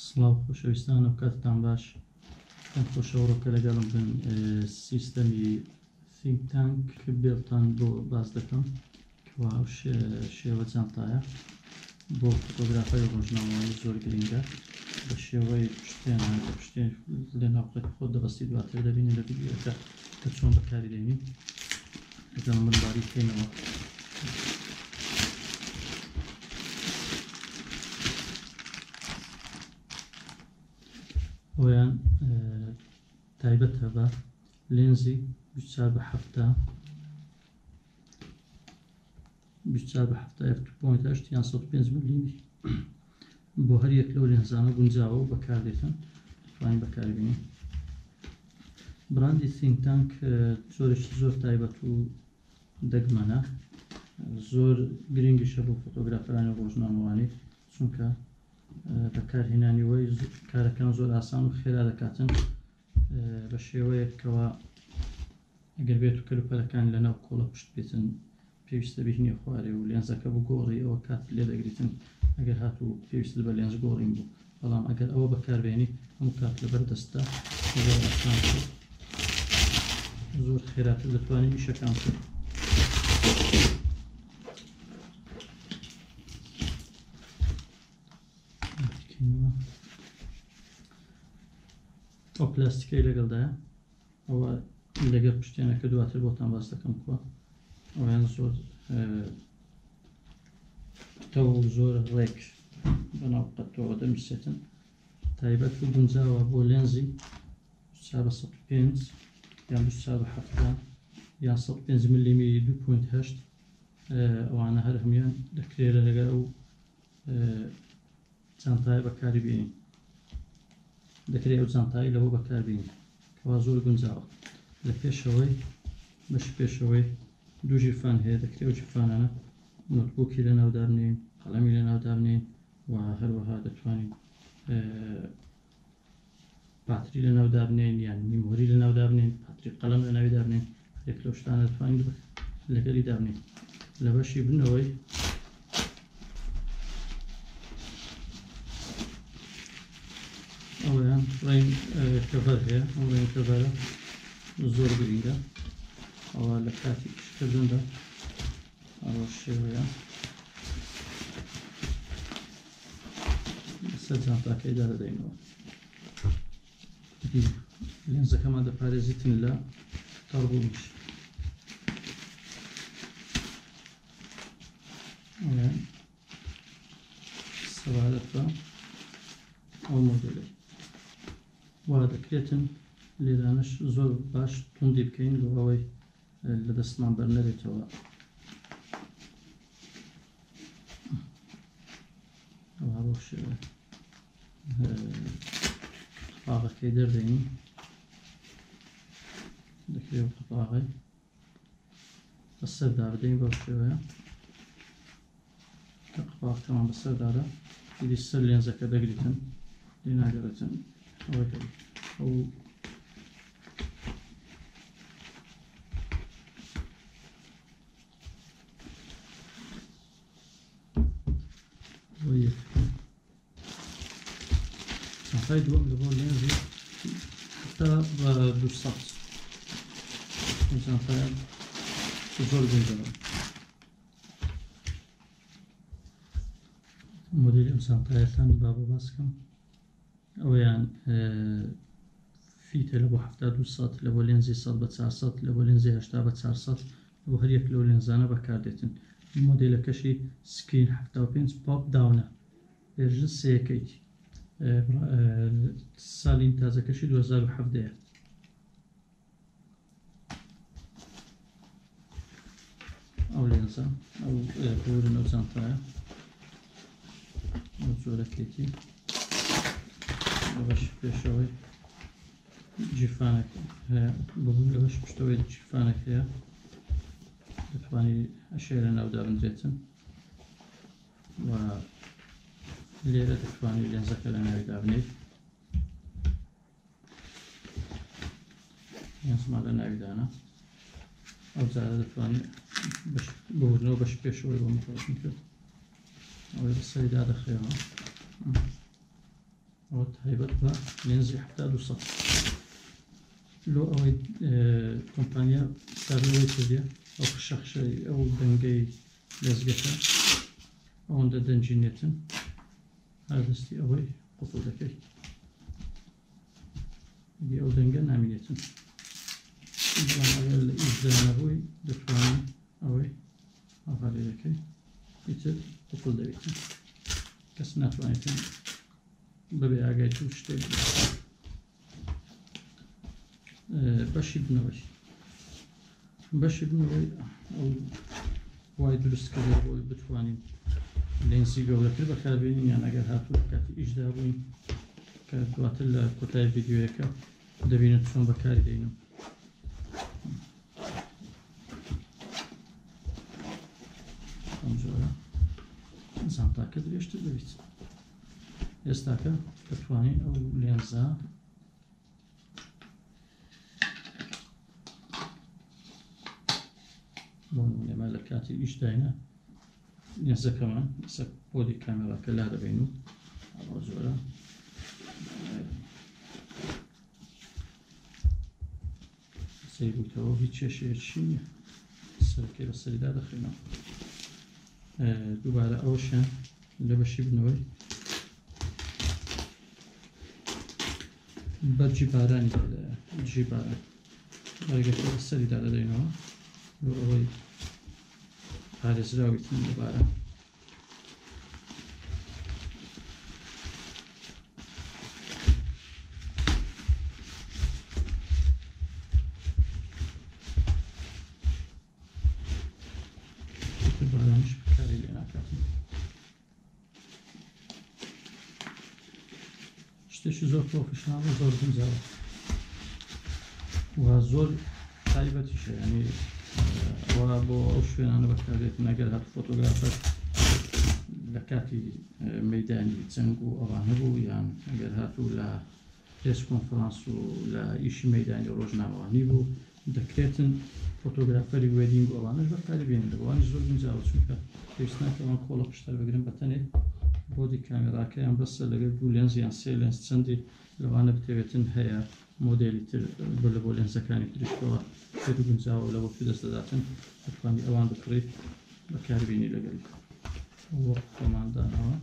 سڵاو خۆشەویستان و کاتتان باش. پێم خۆشە ئەوڕۆکە لەگەڵم بن سیستەمی Think Tank belt تان بۆ باس دەکەم کەوا ئەو شێوە جانتایە بۆ فۆتۆگرافەری ڕۆژنامەوانی زۆر گرنگە بە شێوەی پشتێنە لە پشتێن لە ناوقەت خۆت دەبەستی دواتر دەبینی لە ڤیدیۆکە کە چۆن بەکاری دێنی لەگەڵ من باری بکەینەوە. ئەویان تایبەتە بە لێنزی 24 بە 70 24 بە 70 F 2.8 یان 105 ملیمی بۆ هەر یەک لەو لێنزانە گونجاوە و بەکاردێتن دەتوانین بەکاربینین. براندی Think Tank جۆرێکی زۆر تایبەت و دەگمەنە، زۆر گرنگیشە بۆ فۆتۆگرافەرانی ڕۆژنامەوانی، چونکە بەکارهێنانی وەی کارەکان زۆر ئاسان و خێرا دەکاتن بە شێوەیەک کەوا ئەگەر بێت و کەلوپەلەکان لەناو کۆڵە پشت بێتن پێویستە بهینیە خوارێ و لێنزەکە بگۆڕی ئەوە کات لێ دەگریتن ئەگەر هاتوو پێویستت بە لێنز گۆڕین بوو، بەڵام ئەگەر ئەوە بەکاربێنی هەموو کات لەبەر دەستە زۆر ئاسانتر زۆر خێراتر دەتوانین ئیشەکان بکەین. ئەو پلاستیکەی لەگەڵدایە ئەوە لەگەڵ پشتێنەکە دواتر بۆتان باس دەکەم کووە ئەویان زۆر پتەو و زۆر ڕێک بەناو قەتەوە دەنووسێتن. تایبەت و گونجاوە بۆ لێنزی 4 بە 105 یان 24 بە 70 یان 105 ملیمی 2.8 ئەوانە هەر هەمویان دەکرێت لەگەر ئەو جانتایە بەکاری بێنین. دەکرێت ئەو جانتایی لەوە بەکاربێنین کەوا زۆر گونجاوە. لە پێشەوەی بەش پێشەوەی دوو ژیرفان هەیە، دەکرێت ئەو ژیرفانانە notebook ی لە ناو دابنێین، قەڵەمی لە ناو دابنێین و هەروەها دەتوانین پاتری لە ناو دابنێین یان memory لە ناو دابنێین، پاتری قەڵەم لە ناوی دابنێین، هەرێک لەو شتانە دەتوانین لەگەڵی دابنێین. لە بەشی بنەوەی ئەوەیان rain cover هەیە، ئەو rain cover ە زۆر گرنگە، ئەوە لە کاتی ئیشکردندا ئەوە شێوەیە لەسەر جانتاکەی دادەدەینەوە. لێنزەکەمان دەپارێزیتن لە تەڕبوونیش. سەبارەت بە ئەو مۆدێلەی وا دەکرێتن لێرانەش زۆر باش توندی بکەین بۆ ئەوەی لە دەستمان بەر نەبێتەوە. ئەوها بەو شێوە قەپاغەکەی دەردەین، دەکرێت قەپاغی بەسەردا بدەین بەو شێوەیە کە قەپاغەکەمان بەسەردادا ئیدی سەر لێنزەکە دەگریتن لێ ناگەڕێتن. ئەوەی ئەو سانتای دووەم لە بۆ لێنزی حتا بە 200 سانتای زۆر گونجاوە. مۆدێلی ئەم سانتایەتان با بۆ باس کەم. ئەوەیان fit ە لە بۆ 70 200، لە بۆ لێنزی 100 بە 400، لە بۆ لێنزی 80 بە 400، بۆ هەر یەک لەو لێنزانە بەکاردێتن. مۆدێلەکەشی Screen 75 pop down ە، version سێیەکەیتی، ساڵی تازەکەشی 2017. ئەو لێنزە ئەو بورن ئەو جانتایە ئەو جۆرەکێتی لە بەش پێشەوەی جیفانەک هەیە، ببوون لە بەش پشتەوەی جیفانەک هەیە، دەتوانی ئەشێ لە ناودا بنرێتن و لێرە دەتوانی لێنزەکە لە ناوی دابنێیت. لێنزمان لە ناوی دانا، ئەو جارە دەتوانێت ببوورنەوە بەش پێشەوەی بۆ مخۆشم کرد، ئەوەی بەسەری دادەخرێەوە. ئەوە تایبەت بە لێنزی 7200. لۆ ئەوەی کۆمپانیا حسابی ئەوەی کردیە، ئەو خشەخشەی ئەو دەنگەی لێزگەکە ئەوەندە دەنگی نێتن، هەر دەستی ئەوەی قوفڵ دەکەی ئیدی ئەو دەنگە نامینێتن. بەڵام ئەگەر لە ئیشدا نەبووی دەتوانین ئەوەی ئاوا لێ دەکەی، ئیتر قوفڵ دەبیتن، کەس ناتوانێتن بەبێ ئاگای تو شتێک بکات. بەشی بنەوەی، بەشی بنەوەی ئەو وای دروست کردی بۆی بتوانین لێنسی گەورەتر بەکاربێنین، یان ئەگەر هاتوو لە کاتی ئیشدا بووین کە دواتر لە کۆتای ڤیدیۆیەکە دەبینن چۆن بەکاری دێنم. ئەم جۆرە زانتاکە درێژتر دەبێت. ئێستاکە دەتوانین ئەو لێنزە بۆ نمونە لە کاتی ئیشداینە لێنزەکەمان لەسەر body کامێراکە لا دەبین و ئەو جۆرە سەیر بوویتەوە هیچ کێشەیەکی نییە، سەرەکەی بە سەریدا دەخەینەوە. دووبارە ئەوەشیان لە بەشی بنەوەی بەرگی بارانی تێدایە، دژی باران بەرگەکە بە سەریدا دەدەینەوە بۆ ئەوەی پارێزراویتن لە باران. بارانیش بەکاری لێ ناکاتن. شتێکی زۆر پرۆفیشناڵ و زۆر گونجاوە و زۆر تایبەتیشە، یعنی ئەوە بۆ ئەو شوێنانە بەکاردێتن ئەگەر هات photographer لە کاتی مەدانی جەنگ و ئەوانە بوو، یان ئەگەر هاتوو لە press conference و لە ئیشی مەدانی ڕۆژنامەوانی بوو، دەکرێتن photographer ی wedding و ئەوانەش بەکاری بێنن. ئەوانیش زۆر گونجاوە، چونکە پێویست ناکە ئەوان کۆڵە پشتەر بگرن، بە تەنێ body کامێراکەیان بەسە لەگەر دوو لێنز یان سێ لێنز، چەندی لەوانە بتەوێتن هەیە مۆدێلی تر بۆ لە بۆ لێنزەکانی تریشەوە پێ گونجاوە لە بۆ دەست دەداتن، دەتوانی ئەوان بکڕیت بەکاربینی لەگەڵی. وەک خۆمان داناوە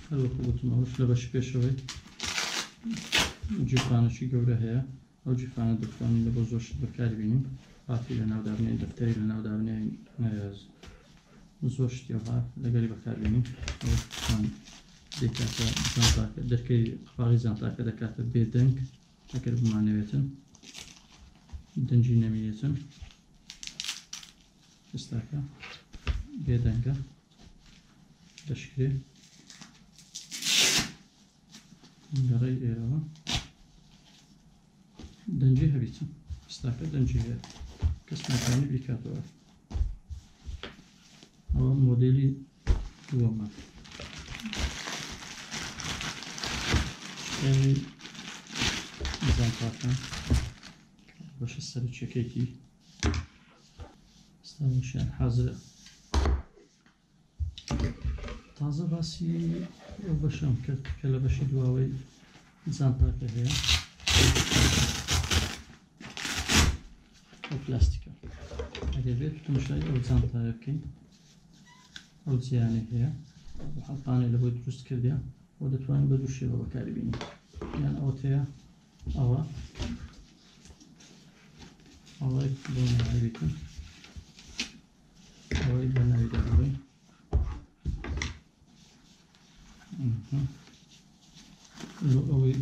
هەروەکو گوتم ئەوەش لە بەش پێشەوەی جیفانەکی گەورە هەیە، ئەو جیفانە دەتوانین لە بۆ زۆر شت بەکاری بینین، پاتی لە ناودابنێن، دەفتەری لە ناودابنێن، زۆر شتی ئەوها لەگەڵی بەکاربینین. ئەوە دەکاتە جانتاکە، دەرکەی قەپاغی جانتاکە دەکاتە بێدەنگ ئەگەر بمانەوێتن دەنگی نەمینێتن. ئێستاکە بێدەنگە، دەشکرێ لەڕێی ئێرەوە دەنگی هەبیتن. ئێستاکە دەنگی هەیە، کەس ناتوانێت بیکاتەوە. ئەوە مۆدێلی دووەمە. شکێنی جانتاکە بەشە سەرەکیەکەیتی. ئێستا وشیان حازرە. تازە باسی ئەو بەشەم کرد کە لە بەشی دواوەی جانتاکە هەیە، ئەو پلاستیکە. ئەگەر بێت تەماشای ئەو جانتایە بکەین، ئەو جیانەی هەیە و حەڵقانەی لە بۆی دروست کردیە و دەتوانین بە دوو شێوە بەکاری بینین، یان ئەوە تەیە ئەوە ئەوەی بۆ ناویتن، ئەوەی بە ناوی دەبڕین. ئەوەی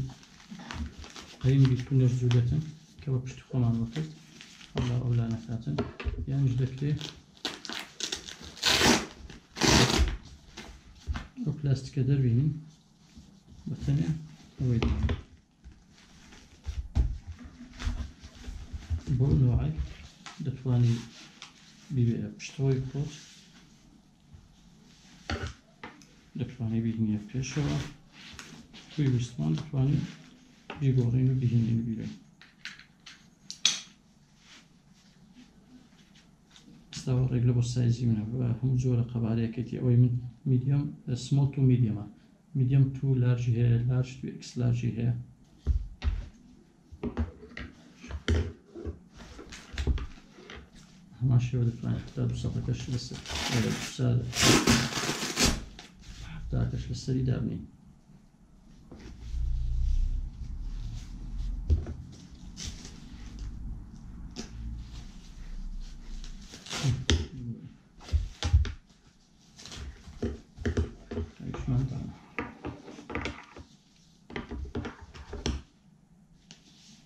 قەیم بیت و نەشجوولێتن کە بە پشتی خۆمان وەکرد ئەولا ئەولا نەکاتن، یانیش دەکرێت ئەو پلاستیکە دەربینین بە تەنێ ئەوەی دەبینین. بۆ نوعێک دەتوانی بیبێ پشتەوەی خۆت، دەتوانی بینیە پێشەوە، توی ویستمان دەتوانی بیگۆڕین و بهێنین و بیبین. ئێستا ڕێک لە بۆ سایزی منە، هەموو جۆرە قەبارەیەکێتی. ئەوەی من medium، small to medium ە. medium to large ی هەیە، large to X large ی هەیە. هەمان شێوە دەتوانێت حتا دوو سەدەکەش لەسەر حەفتاکەش لەسەری دابنین.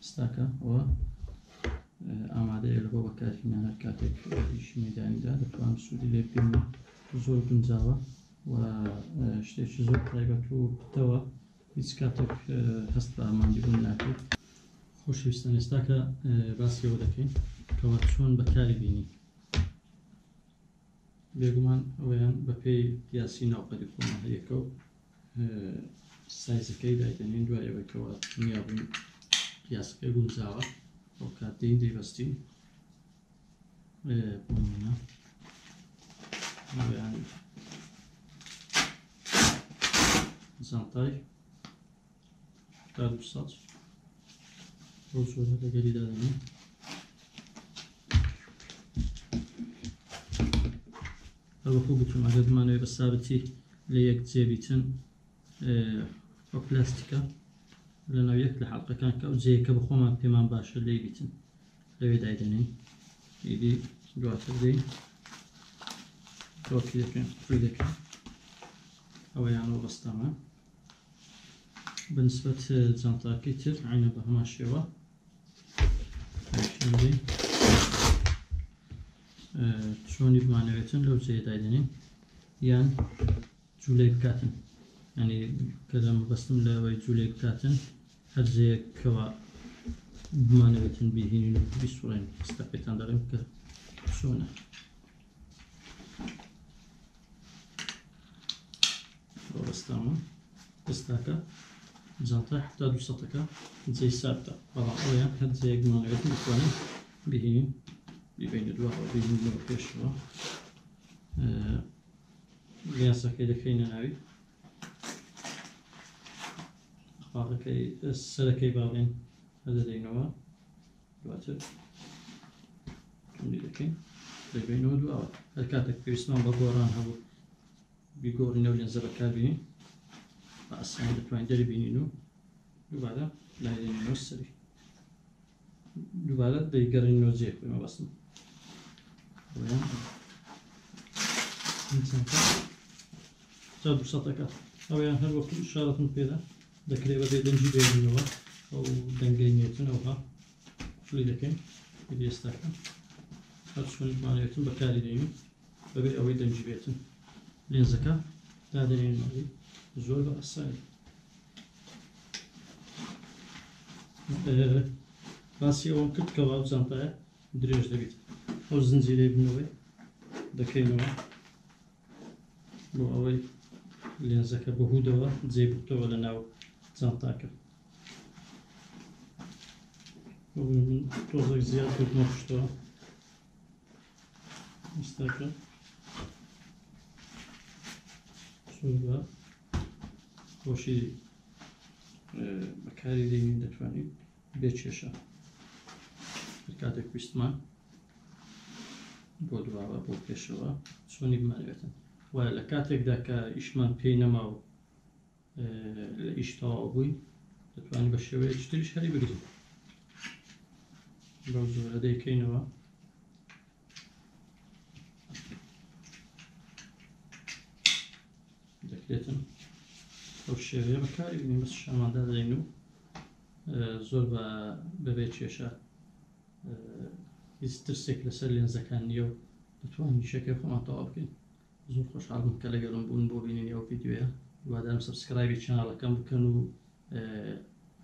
ئێستاکە ئەوە ئامادەیە لە بۆ بەکارهێنان هەر کاتێک ئیشی مەدانیدا دەتوانم سوودی لێ بکەین و زۆر گونجاوە و شتێکی زۆر تایبەت و پتەوە هیچ کاتێک هەست بە ماندیبوون ناکەیت. خۆشەویستان ئێستاکە باسی ئەوە دەکەین کەوا چۆن بەکاری بینی. بێگومان ئەوەیان بەپێی قیاسی ناوقەدی خۆمان هەریەکە و سایزەکەی دایدەنێین دوای ئەوەی کەوا دڵنیا بووین قیاسەکەی گونجاوە ئەو کات دێین دەیبەستین. بۆ نمونە ئەوەیان جانتای 7200 بەو جۆرە لەگەری دادەنێین. هەروەکو گوتم ئەگەر بمانەوێت بە سابتی لە یەک جێ بیچن ئەو پلاستیکە لە ناو یەک لە حەڵقەکان کە ئەو جێیەکە بە خۆمان پێمان باشە لێی بیچن لەوێ دایدەنێین. ئیدی دواتر دێین تۆکی دەکەین قفلی دەکەین. ئەوەیانەوە بەستەمە بەنسبەت جانتاکەی تر عینە بە هەمان شێوە چۆنی بمانەوێتن لەو جێیە دایدەنێین یان جوولەی بکاتن، ینی کە لە مەبەستم لەوەی جوولەی بکاتن هەر جێیەکەوە بمانەوێتن بیهێنین و بیسوڕێن. ئێستا پێتان دەڵێم کە چۆنە. بەستامە ئێستاکە جانتای حەفتا دوو سەتەکە جێی سابتە، بەڵام ئەویان هەر جێیەک بمانەوێتن بتوانین بهێنین بیبەینە دواوە بهێنینەوە پێشەوە. لێنسەکەی دەکەینە ناوی قاقەکەی سەرەکەی باڵێن هەردەدەینەوە دواتر توندی دەکەین دەبینەوە دواوە. هەر کاتێک پێویستمان بە گۆڕان هەبوو بیگۆڕینەوە لێنزە بەکاربینین بە ئاسانی دەتوانین دەربینین و دووبارە لایدەنینەوە سەری دووبارە دەیگەڕینەوە جێ خۆی مەبەستم. جا دوو سەتەکە ئەویان هەر وەکو ئیشارەتم پێدا دەکرێت بە بێدەنگی بێنینەوە ئەو دەنگەی نێتن ئەوها قفلی دەکەین ئێستاکە هەر چۆنی بمانەوێتن بەکاری دێنین بەبێ ئەوەی دەنگی بێتن. لێنزەکە دادەنێین ناوی زۆر بە ئاسانی. باسی ئەوەم کرد کەوا ئەو جانتایە درێژ دەبیت. ئەو زنجیرەی بنەوەی دەکەینەوە بۆ ئەوەی لێنزەکە بەهودەوە جێ بکتەوە لە ناو جانتاکە. من تۆزێک زیاد بردمە پشتەوە ئێستاکە زۆر بە خۆشی بەکاری دێنین دەتوانین بێ کێشە هەر کاتێک ویستمان بۆ دواوە بۆ پێشەوە چۆنی بمانوێتن. و لە کاتێکدا کە ئیشمان پێی نەما و لە ئیش تەواو بووین دەتوانین بە شێوەیەکی تریش هەری بگرین. بەو جۆرە دەیکەینەوە. دەکرێتن ئەو شێوەیە بەکاری بینین بەس شاماندا دەین و زۆر بەبێ کێشە هیچ ترسێک لەسەر لێنزەکان نییە و دەتوانین ئیشەکەی خۆمان تەواو بکەین. زۆر خۆشحاڵ بووم کە لەگەڵم بوون بۆ بینینی ئەو ڤیدیۆیە. هیوادارم subscribe ی channel ەکەم بکەن و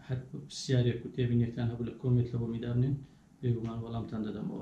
هەر پرسیارێک و تێبینیەکتان هەبوو لە comment لە بۆمی دابنێن، بێگومان وەڵامتان دەدەمەوە.